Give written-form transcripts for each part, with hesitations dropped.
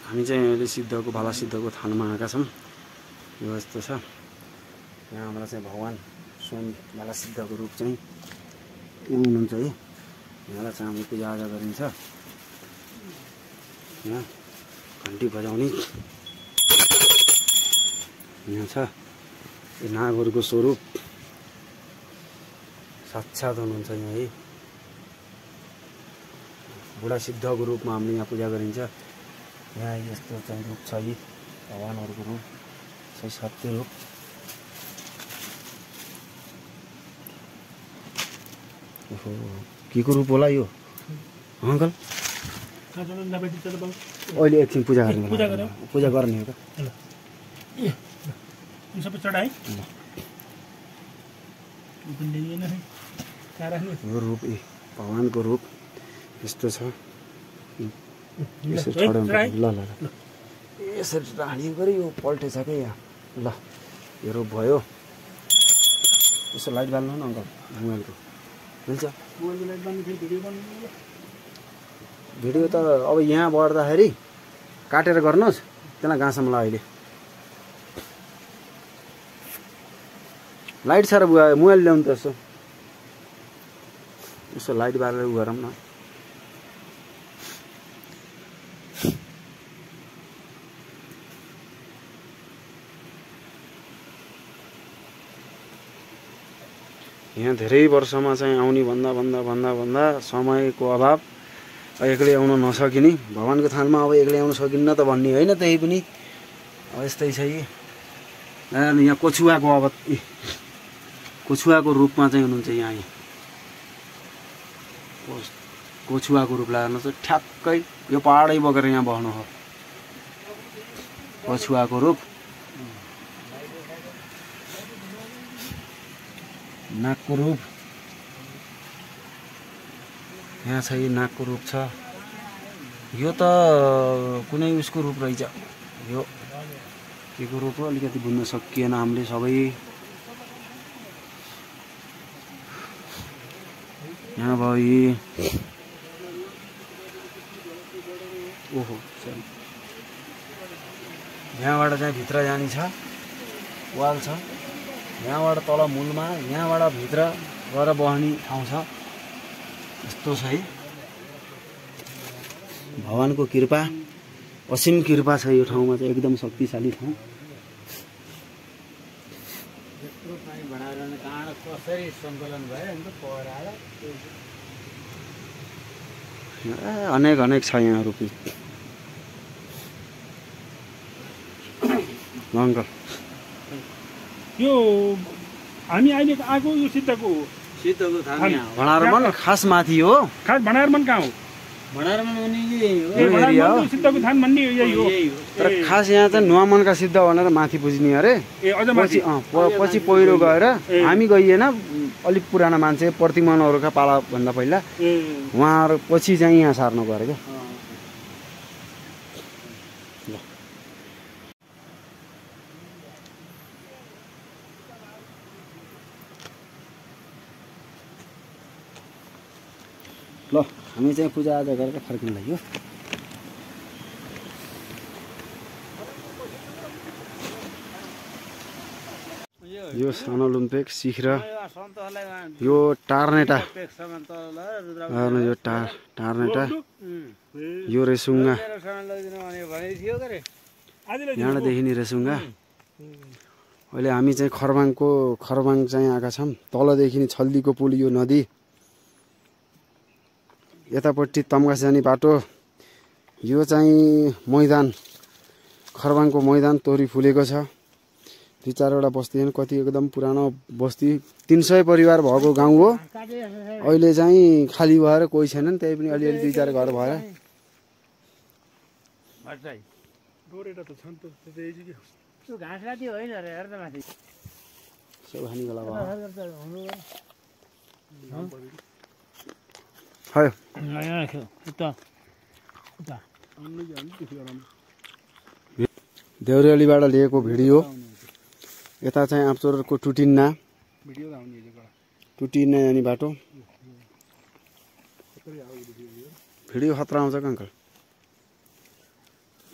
हामी चाहिँ अहिले सिद्धको भाला सिद्धको थानमा आएका छौँ। यो यस्तो छ। यहाँ हाम्रो चाहिँ भगवान स्वयं भाला सिद्धको रूप चाहिँ हुनुहुन्छ है। यहाँलाई चाहिँ हाम्रो पूजाआजा गरिन्छ। यहाँ घन्टी बजाउने यहाँ छ। यो नागहरूको स्वरूप साक्षात हुनुहुन्छ यहाँ है। बुढा सिद्धको रूपमा हामीले यहाँ पूजा गरिन्छ। यहाँ यस्तो चाहिँ रूप छ यी भगवानहरूको रूप सही सत्य रूप। ओहो के को रूप होला यो अङ्कल? अहिले एकछिन पूजा गर्ने हो त। सबै चढाए यो रूप भगवानको रूप यस्तो छ। यसरी चढाउनु ल ल ल यसरी राख्ने गरी यो पल्टेछ क्या यहाँ। ल यो रूप भयो। यसो लाइट बाल्नु न अङ्कल मोबाइलको मिल्छ? भिडियो त अब यहाँ बढ्दाखेरि काटेर गर्नुहोस्। त्यसलाई गाँसम्म ल अहिले लाइट छ र बुवा मोबाइल ल्याउनु त यसो यसो लाइट बालेर उ गरौँ न। यहाँ धेरै वर्षमा चाहिँ आउने भन्दा समयको अभाव एक्लै आउन नसकिने भगवानको थानमा अब एक्लै आउन सकिन्न त भन्ने होइन। त्यही पनि अब यस्तै छ यी। यहाँ कोछुवाको अब कोछुवाको रूपमा चाहिँ हुनुहुन्छ यहाँ। कोछुवाको रूप लाग्नु चाहिँ ठ्याक्कै यो पहाडै बोकेर यहाँ बस्नु हो। कोछुवाको रूप। नाकको रूप यहाँ छ। यो नाकको रूप छ। यो त कुनै उसको रूप रहेछ। यो के को रूप हो अलिकति बुझ्न सकिएन हामीले सबै। यहाँ भयो ओहो सरी। यहाँबाट चाहिँ भित्र जाने छ वाल छ। यहाँबाट तल मूलमा यहाँबाट भित्र गएर बस्ने ठाउँ छ। यस्तो छ है। भगवानको कृपा असीम कृपा छ यो ठाउँमा चाहिँ एकदम शक्तिशाली ठाउँ। अनेक अनेक छ यहाँ रूपी अङ्कल। यो हामी अहिले आएको यो सिद्धको थान भण्डारमन खास माथि हो। खास भण्डारमन कहाँ हो? सिद्धको थान भन्ने यही हो। तर खास यहाँ चाहिँ नुवामनका सिद्ध भनेर माथि पुज्ने अरे। पछि पहिरो गएर हामी गइएन। अलिक पुरानो मान्छे प्रतिमनहरूका पाला भन्दा पहिला उहाँहरू पछि चाहिँ यहाँ सार्नु गयो क्या। ल हामी चाहिँ पूजाआजा गरेर फर्किन लाग्यो। यो सानो लुम्पेक शिखर यो टार्नेटा यो टार्नेटा यो रेसुङ्गा यहाँबाट देखिने रेसुङ्गा। अहिले हामी चाहिँ खरबाङ चाहिँ आएका छौँ। तलदेखि छल्दीको पुल यो नदी यतापट्टि तम्घास जाने बाटो। यो चाहिँ मैदान खरबाङको मैदान तोरी फुलेको छ। 2-4वटा बस्ती छन्। कति एकदम पुरानो बस्ती 300 परिवार भएको गाउँ हो। अहिले चाहिँ खाली भएर कोही छैनन्। त्यही पनि अलिअलि 2-4 घर भएर देउरेलीबाट लिएको भिडियो। यता चाहिँ आँपचौरको टुटिन्ना जाने बाटो। भिडियो खतरा आउँछ का अंकल?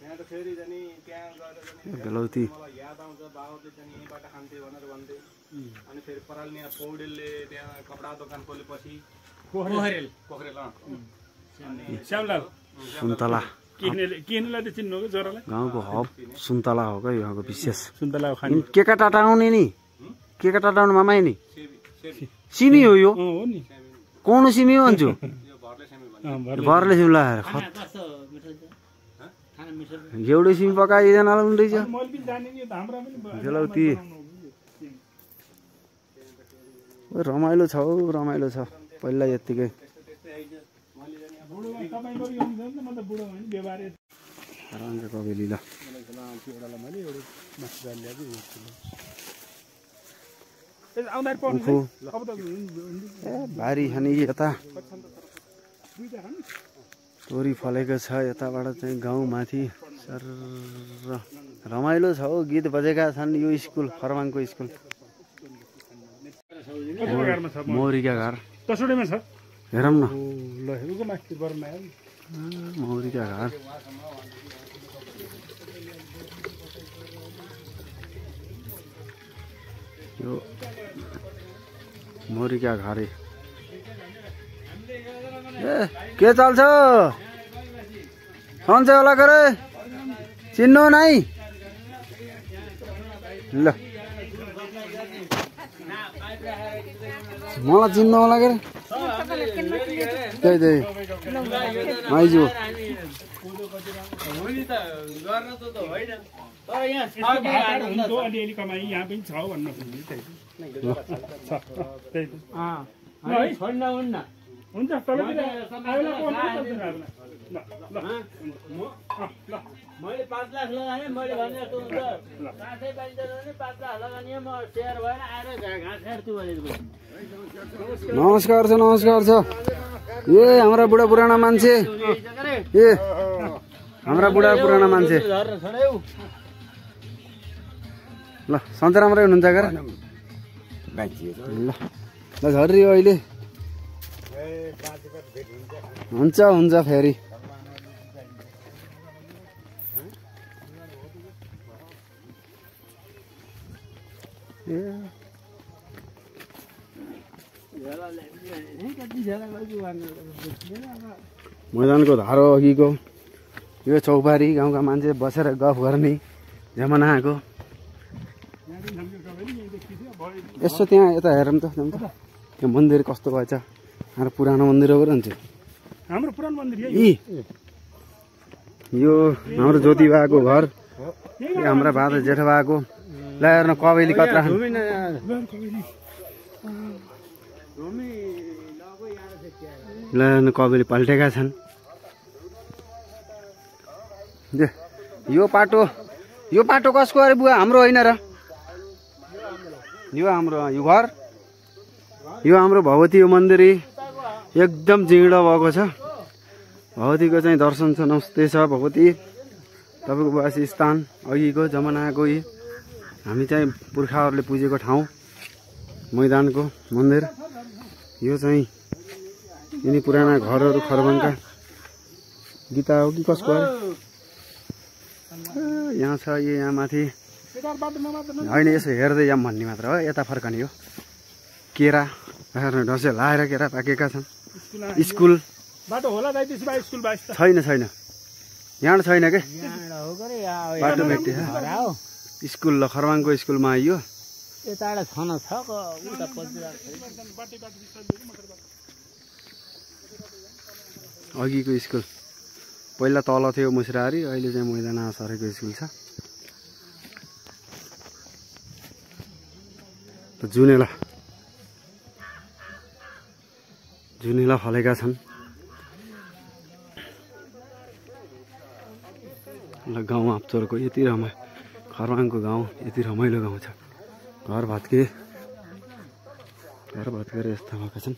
त्यहाँ त फेरि जाने त्यहाँ गएर जाने बेलौती मलाई याद आउँछ बाबुले चाहिँ यहीँबाट खान्थे भनेर भन्थे अनि फेरि परालनी पौडेलले त्यहाँ कपडा दोकान खोलेपछि पोखरेल पोखरेल श्यामलाल सुन्तला किनेलाई त चिन्नु हो जरालाई गाउँको हब सुन्तला हो क्या यहाँको विशेष सुन्तला खाने के का टाटा आउने नि के का टाटा आउने मामा नि सिमी हो यो हो नि कौन सिमी हो भन्छु यो भरले सेमी भन्ने घरले सिमी लगाएर कस्तो मिठो छ खाना मिठो एउटै सिमी पकाइदिँदैन होला रहेछ मैले पनि जाने नि त हाम्रा पनि बेलौती रमाइलो छ हौ रमाइलो छ पहिला यत्तिकै बुढो तपाईँ गरी गर्नुहुन्छ नि त म त बुढो होइन व्यवहार रङ्ग कबेली ल मैले एउटा मासु दाल ल्याएको आउँदा पर्नु उखु अब त ए भारी छ नि यता दुईटा खानु तोरी फलेको छ यताबाट चाहिँ गाउँ माथि सर रमाइलो छ हौ गीत बजेका छन् यो स्कुल खरवाङको स्कुल घरमा छ मौरीका घर तसुडैमा छ हेरौँ न ल हेर्नुको माथि बरमा आयो मौरीका घर यो मौरीका घर ए के चल्छ सन्चै होला के रे चिन्नु नै ल मलाई चिन्नु होला के रे त्यही त्यही माइजू अलिअलि कमाइ यहाँ पनि छ भन्न छोड्न हुन्न हुन्छ मैले 5 लाख लगाएँ मैले भने जस्तो हुन्छ साथै पाइँदैन भने 5 लाख लगानी म सेयर भएर आएर घाँस काट्छु भनेको नमस्कार छ नमस्कार छ ए हाम्रा बुढा पुराना मान्छे ए हाम्रा बुढा पुराना मान्छे ल सन्चै राम्रै हुनुहुन्छ के ल झर्री अहिले हुन्छ हुन्छ फेरि मैदानको धारो अघिको यो चौबारी गाउँका मान्छे बसेर गफ गर्ने जमाना आएको यसो त्यहाँ यता हेरौँ त त्यो मन्दिर कस्तो भएछ हाम्रो पुरानो मन्दिर हो रहन्छ हाम्रो पुरानो मन्दिर यो हाम्रो ज्योतिबाको घर हाम्रा बाबा जेठबाको ल हेर्न कबेली कत्रा ल हेर्न कबेली पल्टेका छन् यो पाटो कसको अरे बुवा हाम्रो होइन र यो हाम्रो यो घर यो हाम्रो भगवती यो मन्दिर एकदम जिँडो भएको छ भगवतीको चाहिँ दर्शन छ नमस्ते छ भगवती तपाईँको वासी स्थान अघिको जमानाको हामी चाहिँ पुर्खाहरूले पुजेको ठाउँ मैदानको मन्दिर यो चाहिँ यिनी पुराना घरहरू खरवाङका गीता हो कि कसको यहाँ छ यहाँ माथि होइन यसो हेर्दै जाऊँ भन्ने मात्र हो यता फर्कने हो केरा ढसे लाएर केरा पाकेका छन् स्कुल बाटो होला छैन छैन यहाँ छैन के बाटो भेट्टे स्कुल ल खरवाङको स्कुलमा आइयो यताबाट छन छ अघिको स्कुल पहिला तल थियो मुसरारी अहिले चाहिँ मैदानमा सरेको स्कुल छ जुनेला फलेका छन् ल गाउँ आप्चोरको यति खरवाङको गाउँ यति रमाइलो गाउँ छ घर भत्केर यस्ता भएका छन्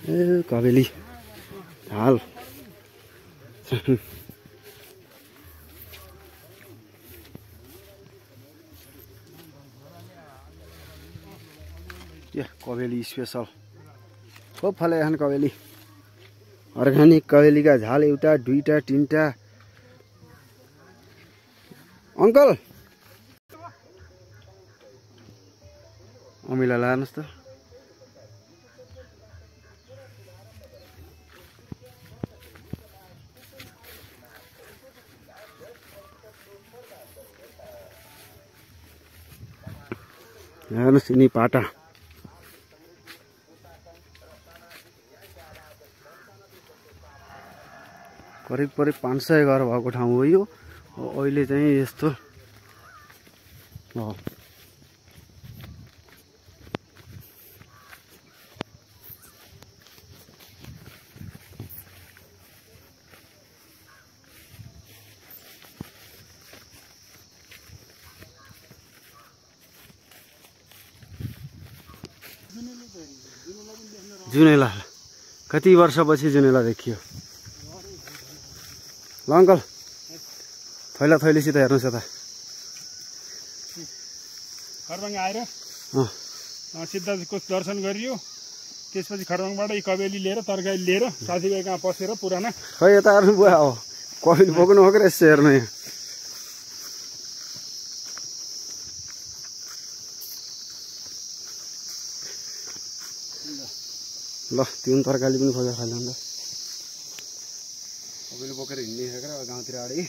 ए कबेली हाल कबेली स्पेसल खुब फलेछन् कबेली अर्ग्यानिक कबेलीका झाल एउटा दुईटा तीनटा अङ्कल अमिला लानुहोस् त हेर्नुहोस् यिनी पाटा करिब 500 घर भएको ठाउँ हो यो अहिले चाहिँ यस्तो जुनेला कति वर्षपछि जुनेला देखियो ल अङ्कल थैला थैलीसित हेर्नुहोस् यता खरबाङ आएर सिद्धार्थको दर्शन गरियो त्यसपछि खरबाङबाट कबेली लिएर तरकारी लिएर साथीभाइ कहाँ पसेर पुराना खै यता हेर्नु बुवा हो कबेली बोक्नु हो कि यसो हेर्नु यहाँ ल त्यो तरकारी पनि खोजेर खाइला नि त कबेली बोकेर हिँड्ने क्या गाउँतिर आडे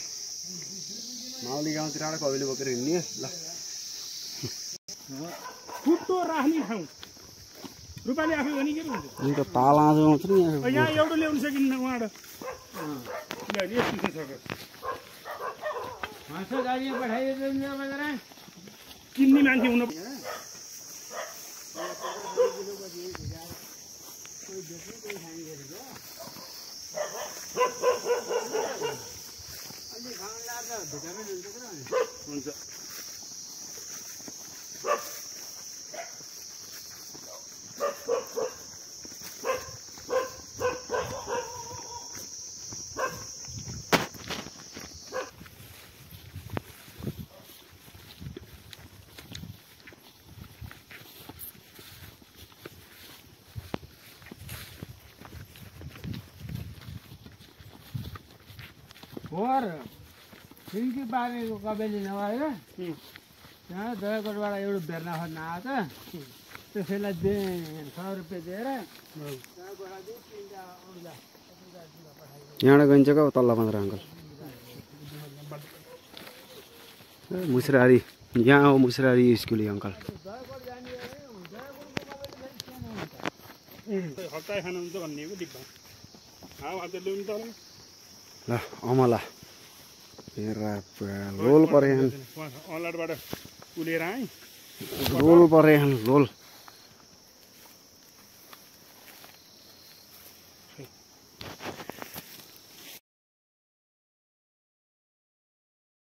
माउली गाउँतिर आएर कबेली बोकेर हिँड्ने ल फुटो राख्ने ठाउँ रुपाले आफै भने के हुन्छ नि त ताल आँजो आउँछ नि यहाँ एउटा ल्याउन सकिन्न उहाँबाट किन्ने मान्छे हुन हुन्छ फोहोर खिड्की पारेको कबेली नभएर त्यहाँ दयाकोटबाट एउटा बेर्ना खोज्न आएको छ त्यसैलाई 100 रुपियाँ दिएर यहाँबाट गइन्छ क्या तल्ला 15 अङ्कल मुसरारी यहाँ हो मुसरारी स्कुल अङ्कल हप्ता खानुहुन्छ भन्ने हो डिब्बा ल्याउनु त ल अमला रोल परे अनलाइनबाट उलेर आएँ रोल परे रोल